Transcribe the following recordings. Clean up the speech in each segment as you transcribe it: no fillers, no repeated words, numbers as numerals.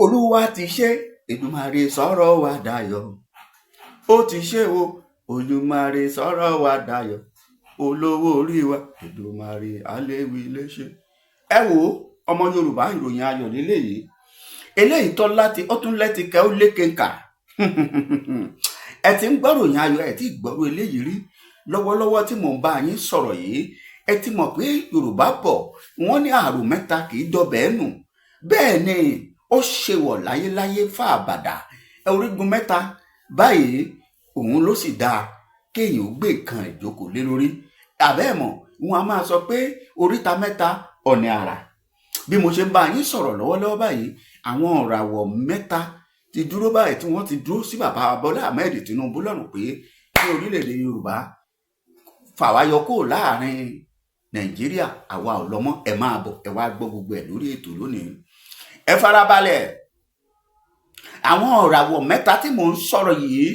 Olúwa ti ṣe, Èdùmàrè sọ̀rọ̀ wa dayọ̀. Ó ti ṣe o, Olùmarè sọ̀rọ̀ wa dayọ̀. Olówó orí wa, Èdùmàrè aléwì léṣe. Ẹ wo ọmọ Yorùbá, ìròyìn ayọ̀ lélẹ́yìí. Eléyìí tọ́ láti ó tún lẹ́tí kẹ́ ó lékenkà. Ẹ ti ń gbọ́ròyìn ayọ̀, ẹ ti gbọ́rò eléyìí rí. Lọ́wọ́lọ́wọ́ tí mò ń bá yín sọ̀rọ̀ yìí, ẹ ti mọ̀ pé Yorùbá bọ̀, wọ́n ní àrùn mẹ́ta kì í dọbẹ̀ nù. Bẹ́ẹ̀ ni ó ṣe wọ̀ láyéláyé fà àbàdà. Orígun mẹ́ta báyìí òun ló sì dáa kéèyàn ó gbé nǹkan ìjókòó lé lórí. Àbẹ́ẹ̀ mọ̀, wọn a máa sọ pé oríta mẹ́ta ọ̀nà àrà. Bí mo ṣe ń bá yín sọ̀rọ̀ lọ́wọ́lọ́wọ́ báyìí, àwọn ọ̀ràwọ̀ mẹ́ta ti dúró báyìí tí wọ́n ti dúró sí bàbá Bọ́lá Ahmed Tinubu lọ́rùn pé kí orílẹ̀-èdè Yorùbá fàwáyọ kó láàrin Nàìjíríà, àwa ò lọ́mọ́. Ẹ máa bọ̀, ẹ wá gbọ́ gbogbo ẹ̀ lórí ètò lónìí. Ẹ farabalẹ̀. Àwọn ọ̀ràwọ̀ mẹ́ta tí mò ń sọ̀rọ̀ yìí,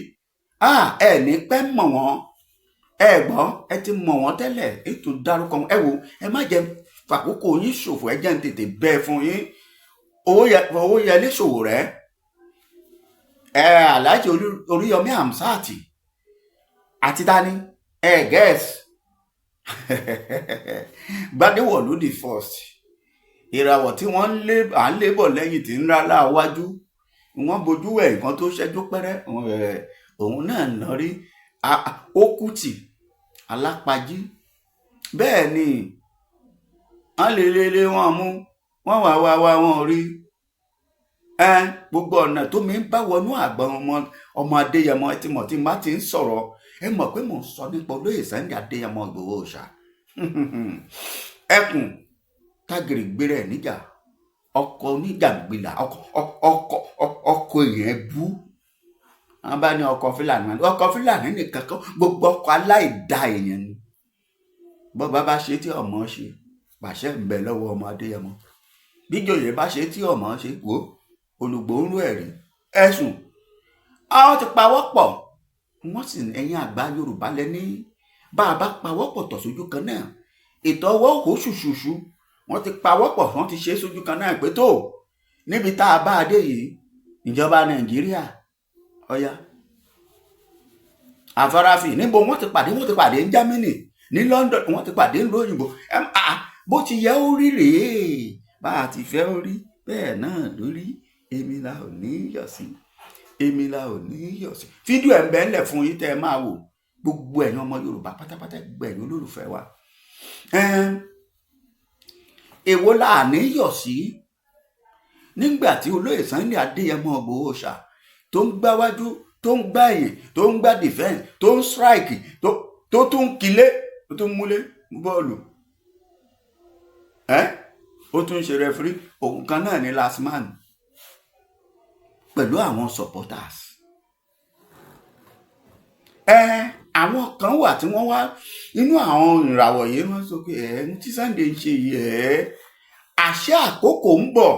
ẹ ní pẹ́ mọ̀ wọ́n. Ẹ gbọ́, ẹ ti mọ̀ wọ́n tẹ́lẹ̀, ètò dárúkọ wọn. Ẹ wo, ẹ má jẹ́ fàkókò yín ṣòfò, ẹ jẹ́ ń tètè bẹ́ẹ̀ fún yín. Owóyẹlé Sowore, ẹ Alhaji Oríyọmí Hamzat àti tani ẹ gẹ́ẹ̀sì Gbadéwọ̀lú the first. Ìràwọ̀ tí wọ́n ń lé à ń lé bọ̀ lẹ́yìn tí ń rálá wájú, wọ́n bojú ẹ̀ nǹkan tó ṣẹ́jú pẹ́rẹ́, òun náà lọ rí Ókútì Alápàjí. Bẹ́ẹ̀ ni wọ́n lè lé lé wọn mú, wọ́n wá wá wá wọn rí ẹ. Gbogbo ọ̀nà tó mi ń bá wọnú àgbọn ọmọ ọmọ Adéyẹmọ, ẹ ti mọ̀ tí n bá ti ń sọ̀rọ̀, ẹ mọ̀ pé mò ń sọ nípa olóyè Sunday Adéyẹmọ Ìgbòho Òòṣà. Ẹkùn tágìrì gbéra ẹ̀ níjà, ọkọ̀ oníjàngbìlà, ọkọ̀ ọkọ̀ ọkọ̀ èèyàn bú. Wọn bá ní ọkọ̀ Fúlàní, ọkọ̀ Fúlàní nìkan kan, gbogbo ọkọ̀ aláìda èèyàn ni. Bọ́ba bá ṣe tí ọmọ ṣe, pàṣẹ ń bẹ lọ́wọ́ ọmọ Adéyẹmọ. Bíjòyè bá ṣe tí ọmọ ṣe, wò olùgbòǹrò ẹ̀rí ẹ̀sùn. Àwọn ti pawọ́pọ̀, wọ́n sì ẹ̀yin àgbà Yorùbá lẹ́ní bá a bá pawọ́pọ̀ tọ̀ sójú kan náà, ètò ọwọ́ kò ṣùṣùṣù. Wọ́n ti pawọ́pọ̀, wọ́n ti ṣe é sójú kan náà pé tó níbi tá a bá a dé yìí, ìjọba Nàìjíríà ọ̀yá àfarafì níbo wọ́n ti pàdé. Wọ́n ti pàdé ní Germany, ní London, wọ́n ti pàdé ní òyìnbó. Bó ti yẹ ó rí rèé, bá a ti fẹ́ ó rí bẹ́ẹ̀ náà lórí. Èmi la ò ní yọ̀ sí, èmi la ò ní yọ̀ sí. Fídíò ẹ̀ ń bẹ ńlẹ̀ fún yín tẹ́ ẹ máa wò. Gbogbo ẹ̀yin ọmọ Yorùbá pátápátá, gbogbo ẹ̀yin olólùfẹ́ wa, èwo la ní yọ̀ sí nígbà tí olóyè Sunday Adéyẹmọ Ìgbòho Òòṣà tó ń gbáwájú, tó ń gbá ẹ̀yìn, tó ń gbá defence, tó ń strike, tó tún ń kilé, tó tún múlé bọ́ọ̀lù ẹ́, ó tún ń ṣe referee, òun kan náà ní last man pẹ̀lú àwọn supporters ẹ. Àwọn kan wà tí wọ́n wá inú àwọn ìràwọ̀ yìí, wọ́n sọ pé ẹ ń tí Sunday ń ṣe yìí, ẹ àṣẹ àkókò ń bọ̀.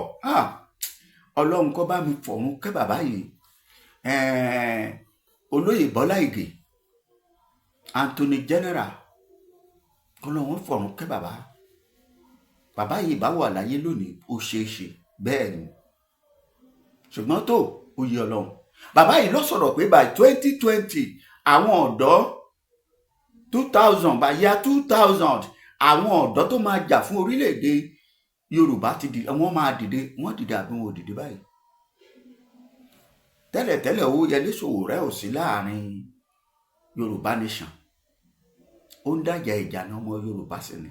Ọlọ́run kó bá mi fọ̀run kẹ́ bàbá yìí, olóyè Bọ́lá Ìgè, Anthony General, kọ́lọ́run fọ̀run kẹ́ bàbá. Bàbá yìí bá wà láyé lónìí, ó ṣeé ṣe bẹ́ẹ̀ ni, ṣùgbọ́n tó ó yẹ Ọlọ́run. Bàbá yìí ló sọ̀rọ̀ pé by 2020, àwọn ọ̀dọ́ 2000, by year 2000, àwọn ọ̀dọ́ tó máa jà fún orílẹ̀-èdè Yorùbá ti di, wọ́n máa dìde. Wọ́n dìde àbí wọn ò dìde báyìí? Tẹ́lẹ̀tẹ́lẹ̀, Owóyẹlé Sowore ò sí láàrin Yorùbá nation. Ó ń dàjà ìjà ní ọmọ Yorùbá sí ni,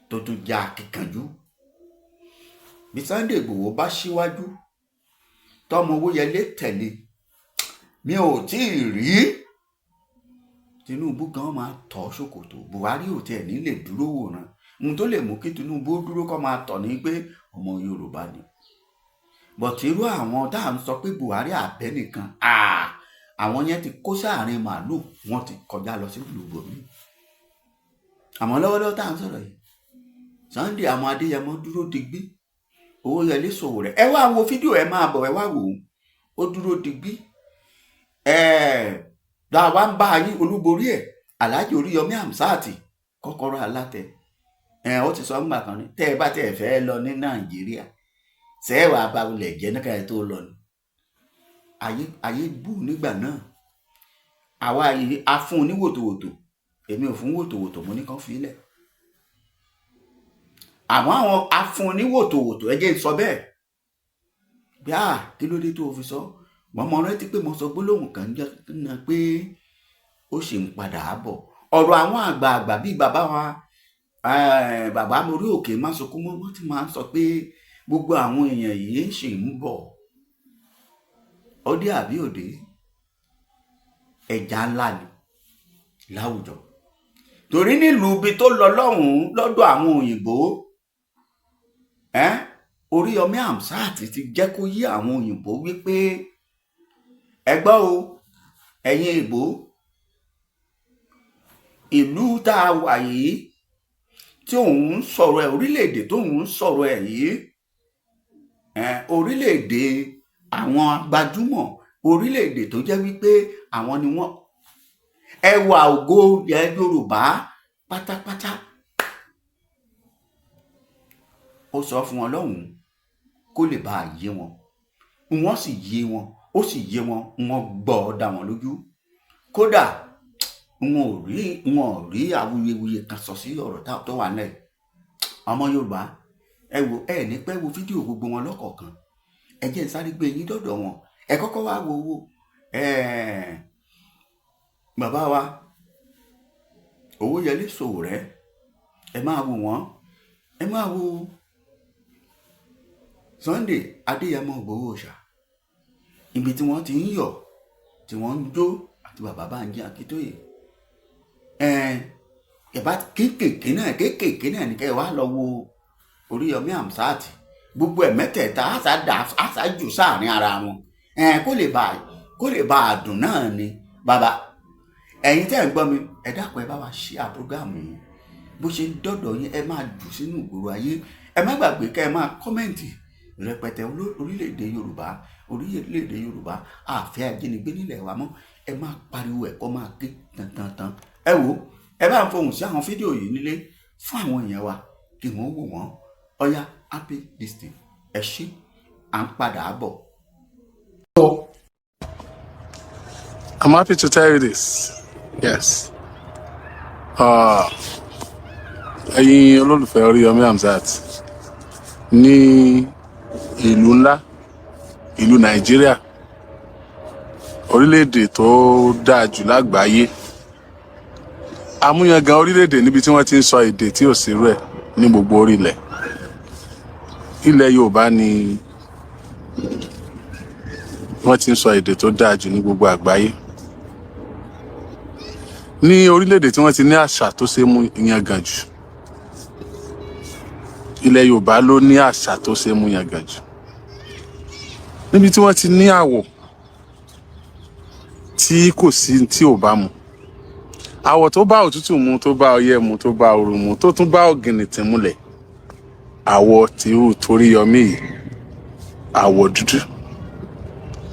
tó tún já akíkanjú. Bí Sunday Igboho bá síwájú, tọmọ Owóyẹlé tẹ̀lé, mi ò tí ì rí Tinubu gan máa tọ̀ ṣòkòtò. Buhari ò tiẹ̀ ní lè dúró wòran. Ohun tó lè mú kí Tinubu dúró kó máa tọ̀ ní pé ọmọ Yorùbá ni. But irú àwọn tá à ń sọ pé Buhari àbẹ́ nìkan, àwọn yẹn ti kó sáàrin màálù, wọ́n ti kọjá lọ sí ìlú bòmí. Àmọ́ lọ́wọ́lọ́wọ́ tá à ń sọ̀rọ̀ yìí, Sunday àwọn Adéyẹmọ dúró digbí, Owóyẹlé Sowore. Ẹ wá wo fídíò, ẹ máa bọ̀, ẹ wá wò ó. Ó dúró digbí. Ẹ dá wa ń bá yín olúborí ẹ, Alhaji Oríyọmí Hamzat, kọ́kọ́rọ́ alátẹ. Ẹ ó ti sọ ńgbà kan ní tẹ́ ẹ bá tẹ́ ẹ fẹ́ lọ ní Nàìjíríà. Sẹ́wàá abawulẹ̀ jẹ́ náà káyọ̀ tó lọ ni. Ayé ayé bú nígbà náà. Àwa yìí a fún un ní wòtòwòtò. Èmi ò fún wòtòwòtò, mo ní kàn fi lẹ̀. Àmọ́ àwọn a fún un ní wòtòwòtò, ẹ jẹ́ n sọ bẹ́ẹ̀. Bí a kí ló dé tó o fi sọ? Mo mọ rántí pé mo sọ gbólóhùn kan jẹ́ náà pé ó sì ń padà bọ̀. Ọ̀rọ̀ àwọn àgbààgbà bíi bàbá wa, bàbá Mórí Òkè Másunkún mọ́, wọ́n ti máa ń sọ pé gbogbo àwọn èèyàn yìí ń ṣì ń bọ̀. Ó dé àbí òde? Ẹja ńlá ni láwùjọ. Torí nílùú ibi tó lọ lọ́hùn-ún lọ́dọ̀ àwọn òyìnbó, Oríyọmí Hamzat ti jẹ́ kó yé àwọn òyìnbó wípé ẹ gbọ́ o, ẹ̀yin ìbò, ìlú tá a wà yìí tí òun ń sọ̀rọ̀ ẹ̀, orílẹ̀-èdè tó òun ń sọ̀rọ̀ ẹ̀ yìí, orílẹ̀-èdè àwọn gbajúmọ̀, orílẹ̀-èdè tó jẹ́ wípé àwọn ni wọ́n ẹwà ògo ilẹ̀ Yorùbá pátápátá. Ó sọ fún wọn lọ́hùn-ún kó lè bá a yé wọn. Wọ́n sì yé wọn, ó sì yé wọn, wọ́n gbọ́ ọ dá wọn lójú. Kódà wọn ò rí awuyewuye kan sọ sí ọ̀rọ̀ tó wà nílẹ̀. Ọmọ Yorùbá, ẹ wo, ẹ ní pẹ́ wo fídíò gbogbo wọn lọ́kọ̀ọ̀kan. Ẹ jẹ́ n sáré gbé yín dọ́dọ̀ wọn. Ẹ kọ́kọ́ wá wo bàbá wa Owóyẹlé Sowore. Ẹ máa wò wọ́n, ẹ máa wo Sunday Adéyẹmọ Ìgbòho Òòṣà, ibi tí wọ́n ti ń yọ̀, tí wọ́n ń jó, àti bàbá Bánjí Akíntóyè. Ẹ bá kéékèèké náà, kéékèèké náà ní kẹ́ ẹ wá lọ wo Oríyọmí Hamzat. Gbogbo ẹ̀ mẹ́tẹ̀ẹ̀ta àṣà dà, àṣà jù sáàrin ara wọn, kó lè bá a dùn náà ni. Bàbá, ẹ̀yin tẹ́ ẹ̀ ń gbọ́ mi, ẹ dákun, ẹ bá wa share program yìí. Bó ṣe ń dọ́dọ̀ yín, ẹ máa jù sínú ìgboro ayé. Ẹ má gbàgbé kẹ́ ẹ máa comment rẹpẹtẹ. Orílẹ̀-èdè Yorùbá, orílẹ̀-èdè Yorùbá, àfẹ́ ajínigbé nílẹ̀ wa mọ́. Ẹ máa pariwo, ẹ̀kọ́ máa ké tantantan. Ẹ wò, ẹ bá ń fohùn sí àwọn fídíò yìí nílé fún àwọn èèyàn wa kí wọ́n wò wọ́n. Ọ̀yá, happy listening. Ẹ ṣé, à ń padà bọ̀. I'm happy to tell you this. Yes. Ẹ̀yin olólùfẹ́ Oríyọmí Hamzat ní ìlú ńlá, ìlú Nàìjíríà, orílẹ̀-èdè tó dáa jù lágbàáyé, àmúyangàn orílẹ̀-èdè níbi tí wọ́n ti ń sọ èdè tí ò sí rẹ̀ ní gbogbo orílẹ̀ ilẹ̀ Yorùbá ni wọ́n ti ń sọ èdè tó dáa jù ní gbogbo àgbáyé, ní orílẹ̀-èdè tí wọ́n ti ní àṣà tó ṣe é mú yangàn jù. Ilẹ̀ Yorùbá ló ní àṣà tó ṣe é mú yangàn jù, níbi tí wọ́n ti ní àwọ̀ tí kò sí tí ò bá mu, àwọ̀ tó bá òtútù mu, tó bá ọyẹ́ mu, tó bá ooru mu, tó tún bá ọ̀gìnìtìn mulẹ̀. Àwọ̀ tìrú Toríyọmí yìí, àwọ̀ dúdú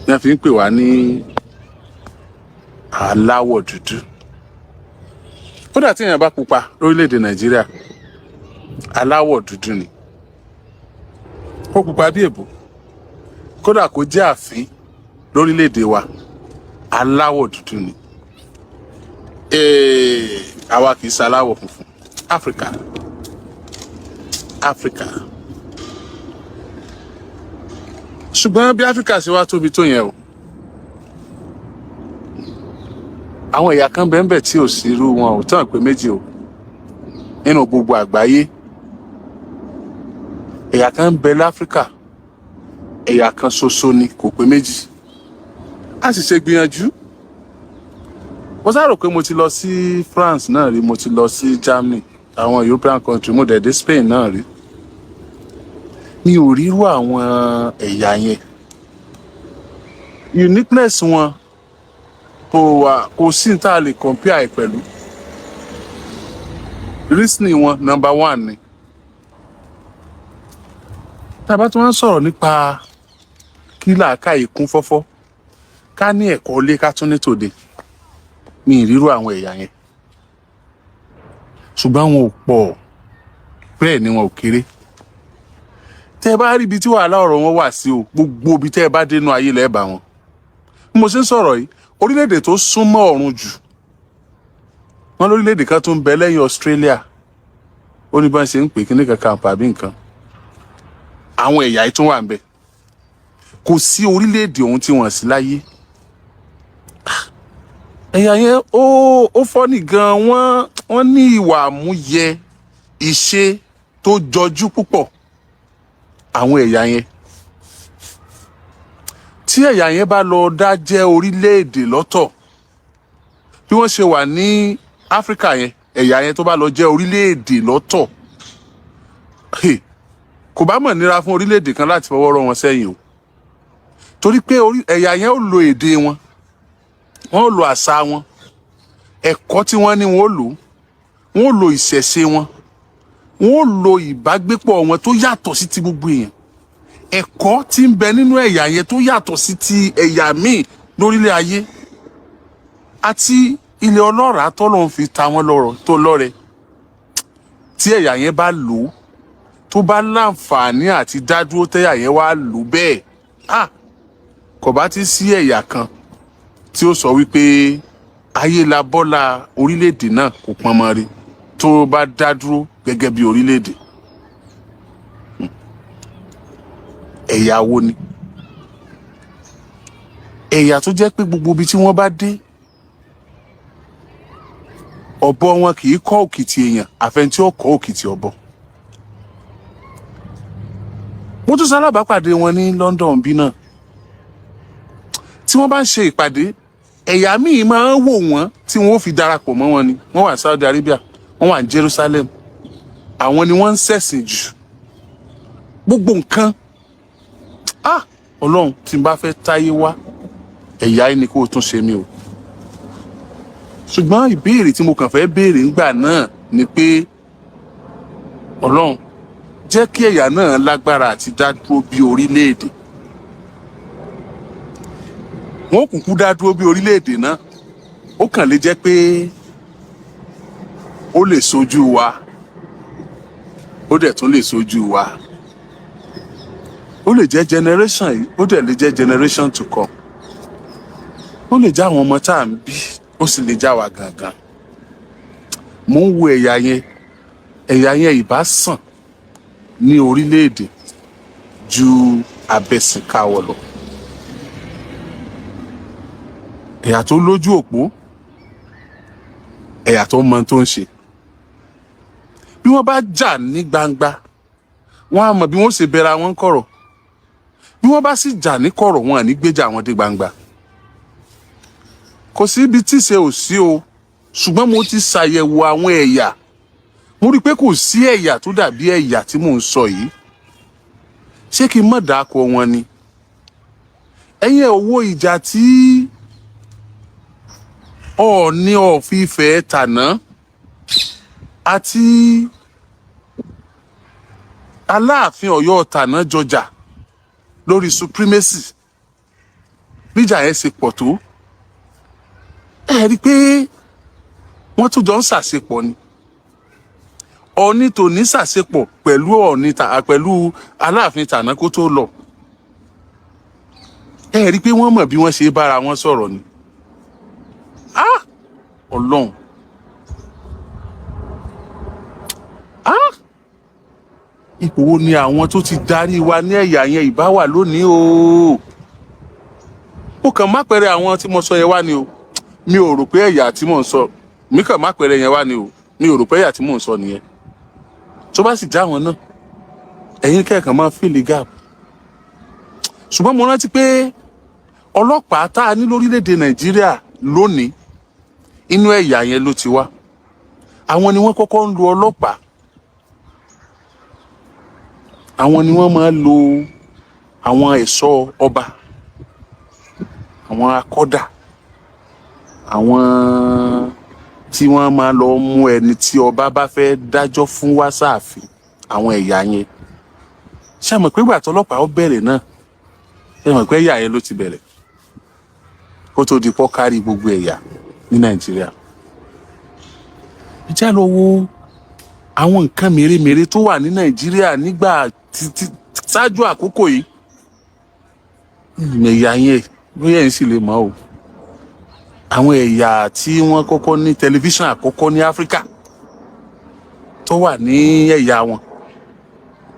ní wọ́n fi ń pè wá ní aláwọ̀ dúdú. Kódà tí èèyàn bá pupa lórílẹ̀‐èdè Nàìjíríà, aláwọ̀ dúdú ni. Kó pupa bí èbó, kódà kó jẹ́ àfín lórílẹ̀‐èdè wa, aláwọ̀ dúdú ni. Àwa kì í ṣe aláwọ̀ funfun. Áfíríkà, Áfíríkà. Ṣùgbọ́n bí Áfíríkà ṣe wá tóbi tó yẹn o, àwọn ẹ̀yà kan bẹ́ẹ̀ tí ò sí irú wọn ò tán pé méjì o nínú gbogbo àgbáyé. Ẹ̀yà kan ń bẹ láfíríkà, ẹ̀yà kan ṣoṣo ni, kò pé méjì. A sì ṣe gbìyànjú. Mo sá rò pé mo ti lọ sí France náà rí, mo ti lọ sí Germany, àwọn European country, mo dẹ̀ dé Spain náà rí. Mi ò rírú àwọn ẹ̀yà yẹn. Uniqueness wọn kò wà, kò sí ní tá a lè compare ẹ̀ pẹ̀lú. Reasoning wọn, number one ni. Tá a bá tún wá ń sọ̀rọ̀ nípa kí làákàyè kún fọ́fọ́, ká ní ẹ̀kọ́ ilé, ká tún ní tòde, mi ì rírú àwọn ẹ̀yà yẹn. Ṣùgbọ́n wọn ò pọ̀ bẹ́ẹ̀ ni, wọn ò kéré. Tẹ́ ẹ bá rí ibi tí wàhálà ọ̀rọ̀ wọn wà sí o, gbogbo ibi tẹ́ ẹ bá dénú ayé lẹ́ẹ̀ bá wọn. Bí mo ṣe ń sọ̀rọ̀ yìí, orílẹ̀-èdè tó súnmọ́ ọ̀run jù wọn, lórílẹ̀-èdè kan tó ń bẹ lẹ́yìn Australia, ó ní bá ń ṣe ń pè kíní kankan àbí nǹkan, àwọn ẹ̀yà yìí tún wà ń bẹ. Kò sí orílẹ̀-èdè ohun tí wọ́n sí láyé. Ẹ̀yà yẹn, ó funny gan. Wọ́n ní ìwà àmúyẹ, ìṣe tó jọjú púpọ̀, àwọn ẹ̀yà yẹn. Tí ẹ̀yà yẹn bá lọ dá jẹ́ orílẹ̀-èdè lọ́tọ̀, bí wọ́n ṣe wà ní Áfíríkà yẹn, ẹ̀yà yẹn tó bá lọ jẹ́ orílẹ̀-èdè lọ́tọ̀, hey, kò bá mọ̀ nira fún orílẹ̀-èdè kan láti fọwọ́ rọ́ wọn sẹ́yìn o, torí pé ẹ̀yà yẹn ó lo èdè wọn, wọ́n ó lo àṣà wọn, ẹ̀kọ́ tí wọ́n ní wọ́n ó lò, wọ́n ó lo ìṣẹ̀ṣe wọn, wọ́n ó lo ìbágbépọ̀ wọn tó yàtọ̀ sí ti gbogbo èèyàn, ẹ̀kọ́ tí ń bẹ nínú ẹ̀yà yẹn tó yàtọ̀ sí ti ẹ̀yà míì lórílẹ̀ ayé, àti ilẹ̀ ọlọ́ràá tọ́lọ́run fi ta wọ́n lọ́rọ̀ tó lọ́rẹ. Tí ẹ̀yà yẹn bá lò ó, tó bá láǹfààní àti dádúró, tẹ́yà yẹn wá lò bẹ́ẹ̀, ah, kò bá ti sí ẹ̀yà kan tí ó sọ wípé ayé la bọ́lá orílẹ̀-èdè náà kò pọn mọ́ rí tó bá dá dúró gẹ́gẹ́ bí orílẹ̀-èdè. Ẹ̀yà wo ni ẹ̀yà tó jẹ́ pé gbogbo ibi tí wọ́n bá dé, ọ̀bọ wọn kì í kọ́ òkìtì èèyàn, àfẹn tí ó kọ́ òkìtì ọ̀bọ? Mo tún ṣalábàápàdé wọn ní London bí náà. Tí wọ́n bá ń ṣe ìpàdé, ẹ̀yà míì máa ń wò wọ́n tí wọ́n ó fi darapọ̀ mọ́ wọn ni. Wọ́n wà ní Saudi Arabia, wọ́n wà ní Jerusalem. Àwọn ni wọ́n ń ṣẹ̀sìn jù, gbogbo nǹkan. Ah, Ọlọ́run, tí n bá fẹ́ táyé wá, ẹ̀yà yìí ni kó o tún ṣe mí o. Ṣùgbọ́n ìbéèrè tí mo kàn fẹ́ béèrè ńgbà náà ni pé, Ọlọ́run, jẹ́ kí ẹ̀yà náà lágbára àti dá dúró bí orílẹ̀-èdè. Wọ́n kúkú dá dúró bí orílẹ̀-èdè náà, ó kàn lè jẹ́ pé ó lè sojú wa, ó dẹ̀ tún lè sojú wa. Ó lè jẹ́ generation yìí, ó dẹ̀ lè jẹ́ generation to come. Ó lè jẹ́ àwọn ọmọ tá à ń bí, ó sì lè já wa gangan. Mo ń wo ẹ̀yà yẹn. Ẹ̀yà yẹn ìbá sàn ní orílẹ̀-èdè ju abẹ́sìnkáwọ́ lọ. Ẹ̀yà tó lójú òpó, ẹ̀yà tó mọ tó ń ṣe. Bí wọ́n bá jà ní gbangba, wọ́n á mọ̀ bí wọ́n ṣe bẹ̀rẹ̀ àwọn kọ̀rọ̀. Bí wọ́n bá sì jà ní kọ̀rọ̀, wọn à ní gbéjà wọn dé gbangba. Kò sí ibi tí ṣe ò sí o, ṣùgbọ́n mo ti ṣàyẹ̀wò àwọn ẹ̀yà, mo rí i pé kò sí ẹ̀yà tó dàbí ẹ̀yà tí mò ń sọ yìí. Ṣé kí n má dàkọ wọn ni? Ẹ̀yin ẹ̀ wo ìjà tí Ọọ̀ni of Ifẹ̀ tàná àti Aláàfin Ọ̀yọ́ tàná jọjà lórí supremacy, níjà yẹn ṣe pọ̀ tó. Ẹ rí i pé wọ́n tún jọ ń ṣàṣepọ̀ ni. Ọọ̀ni tòní ṣàṣepọ̀ pẹ̀lú Ọọ̀ni pẹ̀lú Aláàfin tàná kó tó lọ. Ẹ rí i pé wọ́n mọ̀ bí wọ́n ṣe bára wọn sọ̀rọ̀ ni. Ah, Ọlọ́run, ah, ipò wo ni àwọn tó ti darí wa ní ẹ̀yà yẹn ìbá wà lónìí o? Mo kàn má pẹ̀rẹ̀ àwọn tí mo sọ yẹn wá ni o. Mi ò rò pé ẹ̀yà tí mò ń sọ, mi kàn má pẹ̀rẹ̀ yẹn wá ni o. Mi ò rò pé ẹ̀yà tí mò ń sọ nìyẹn. Tó bá sì já wọn náà, ẹ̀yin kẹ́ẹ̀kan máa fill gap. Ṣùgbọ́n mo rántí pé ọlọ́pàá tá a ní lórílẹ̀‐èdè Nàìjíríà lónìí, inú ẹ̀yà yẹn ló ti wá. Àwọn ni wọ́n kọ́kọ́ ń lo ọlọ́pàá, àwọn ni wọ́n máa ń lo àwọn ẹ̀ṣọ́ ọba, àwọn akọ́dà, àwọn tí wọ́n máa lọ mú ẹni tí ọba bá fẹ́ dájọ́ fún wá sáàfin. Àwọn ẹ̀yà yẹn, ṣé mọ̀ pé ìgbà tọ́lọ́pàá ó bẹ̀rẹ̀ náà, ṣé mọ̀ pé ẹ̀yà yẹn ló ti bẹ̀rẹ̀ kó tó di pọ́ kárí gbogbo ẹ̀yà ní Nàìjíríà? Ẹ já lọ wo àwọn nǹkan mèremère tó wà ní Nàìjíríà nígbà tí Ṣáájú àkókò yìí, ẹ̀yà yẹn bóyá ẹ̀yin sì lè mọ̀ o, àwọn ẹ̀yà tí wọ́n kọ́kọ́ ní tẹlifíṣàn àkọ́kọ́ ní Áfíríkà tó wà ní ẹ̀yà wọn,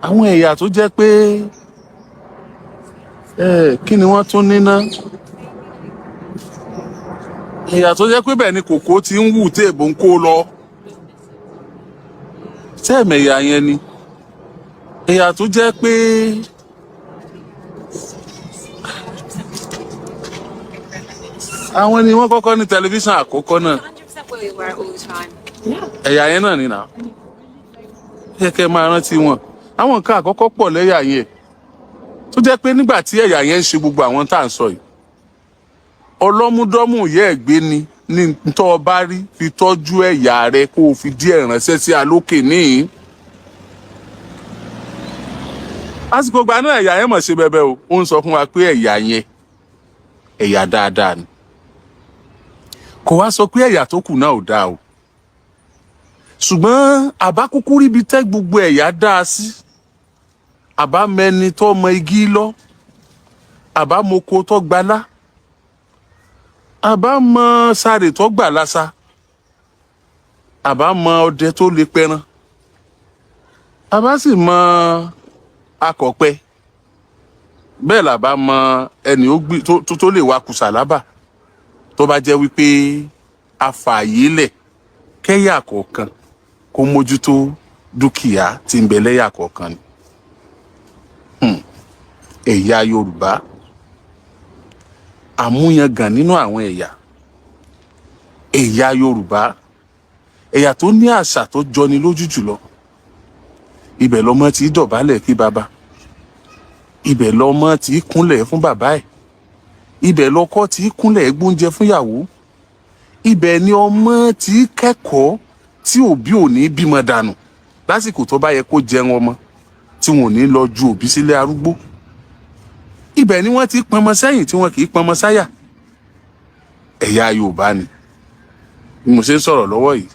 àwọn ẹ̀yà tó jẹ́ pé kí ni wọ́n tún ní ná, ẹ̀yà tó jẹ́ pé bẹ́ẹ̀ ni kòkó ti ń wù tí èbó ń kó lọ sẹ́ẹ̀mẹ̀yà yẹn ni, ẹ̀yà tó jẹ́ pé àwọn ni wọ́n kọ́kọ́ ní tẹlifíṣàn àkọ́kọ́ náà, ẹ̀yà yẹn náà ni nà yẹ kẹ́ máa rántí wọn. Àwọn nǹkan àkọ́kọ́ pọ̀ lẹ́yà yẹn tó jẹ́ pé nígbà tí ẹ̀yà yẹn ń ṣe gbogbo àwọn tá à ń sọ yìí, ọlọ́múdọ́mù yẹ́ ẹ̀ gbé ni ní tọ́ ọ bá rí fi tọ́jú ẹ̀yà rẹ kó o fi díẹ̀ ránṣẹ́ sí alókè níhìn. Lásìkò ìgbà náà, ẹ̀yà yẹn mọ̀ ṣe bẹbẹ o. Ó ń sọ fún wa pé ẹ̀yà yẹn ẹ̀yà dáadáa ni. Kò wá sọ pé ẹ̀yà tó kù náà ò dáa o, ṣùgbọ́n àbá kúkú ríbi tẹ́ gbogbo ẹ̀yà dáa sí. Àbá mẹni tó mọ igi lọ, àbá moko tó gbalá, àbá mọ sáré tó gbà lásà, àbá mọ ọdẹ tó lè pẹran, àbá sì mọ akọ̀pẹ, bẹ́ẹ̀ làbá mọ ẹni tó lè wakùsà lábà. Tó bá jẹ́ wípé a fààyè lẹ̀ kẹ́yà kọ̀ọ̀kan kó mójútó dúkìá tí ń bẹ lẹ́yà kọ̀ọ̀kan ni. Ẹ̀yà Yorùbá, àmúyangàn nínú àwọn ẹ̀yà, ẹ̀yà Yorùbá, ẹ̀yà tó ní àṣà tó jọni lójú jùlọ. Ibẹ̀ lọmọ tí dọ̀bálẹ̀ kí baba, ibẹ̀ lọmọ tí kúnlẹ̀ fún bàbá ẹ̀, ibẹ̀ lọkọ tí kúnlẹ̀ gbóúnjẹ fúnyàwó, ibẹ̀ ni ọmọ tí kẹ́kọ̀ọ́ tí òbí ò ní bímọ dànù lásìkò tó bá yẹ kó jẹun ọmọ, tí wọn ò ní lọ ju òbí sílé arúgbó. Ibẹ̀ ni wọ́n ti pọnmọ sẹ́yìn tí wọn kì í pọnmọ sáyà. Ẹ̀yà Yorùbá ni. Bí mo ṣe ń sọ̀rọ̀ lọ́wọ́ yìí,